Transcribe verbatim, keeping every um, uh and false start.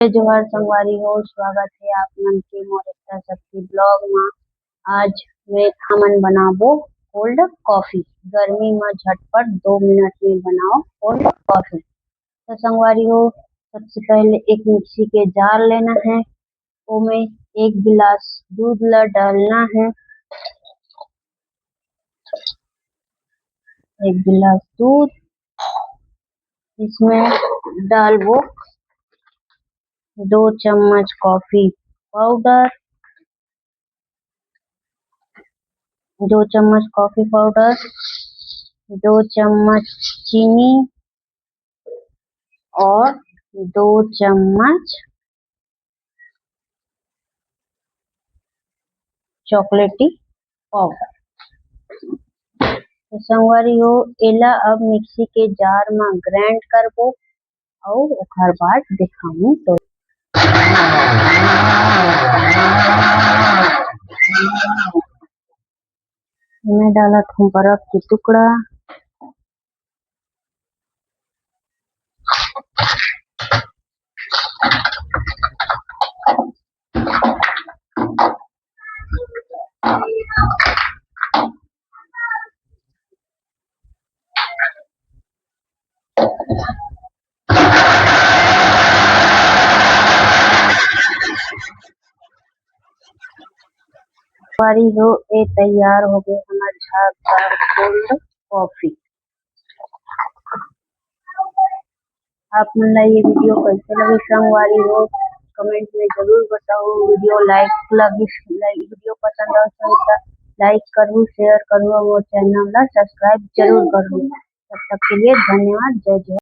जय जोहार संगवारी हो, स्वागत हे आप मन के मोर एकता शक्ति blog मा। आज मैं हमन बनाबो cold coffee। गर्मी मा झटपट दो मिनट में बनाओ cold coffee। तो संगवारी हो, सबसे पहले एक मिक्सी के जार लेना है, ओमे एक गिलास दूध ला डालना है, एक गिलास दूध। इसमें डालबो दो चम्मच coffee powder, दो चम्मच coffee powder, दो चम्मच चीनी और दो चम्मच chocolatey powder। तो संगवारी हो, एला अब मिक्सी के जार मा grind करबो अउ ओखर बाद दिखाऊं। तो मैं डालत हूँ बर्फ के टुकड़ा। संगवारी हो, ए तैयार हो गए हमर झागदार cold coffee। आप मन ला ये video कैसे लगे संगवारी हो, comment में जरूर बताओ। Video like लगी, like video पसंद आए तो like करू, share करू और channel ला subscribe जरूर करू। तब तक के लिए धन्यवाद। जय जय।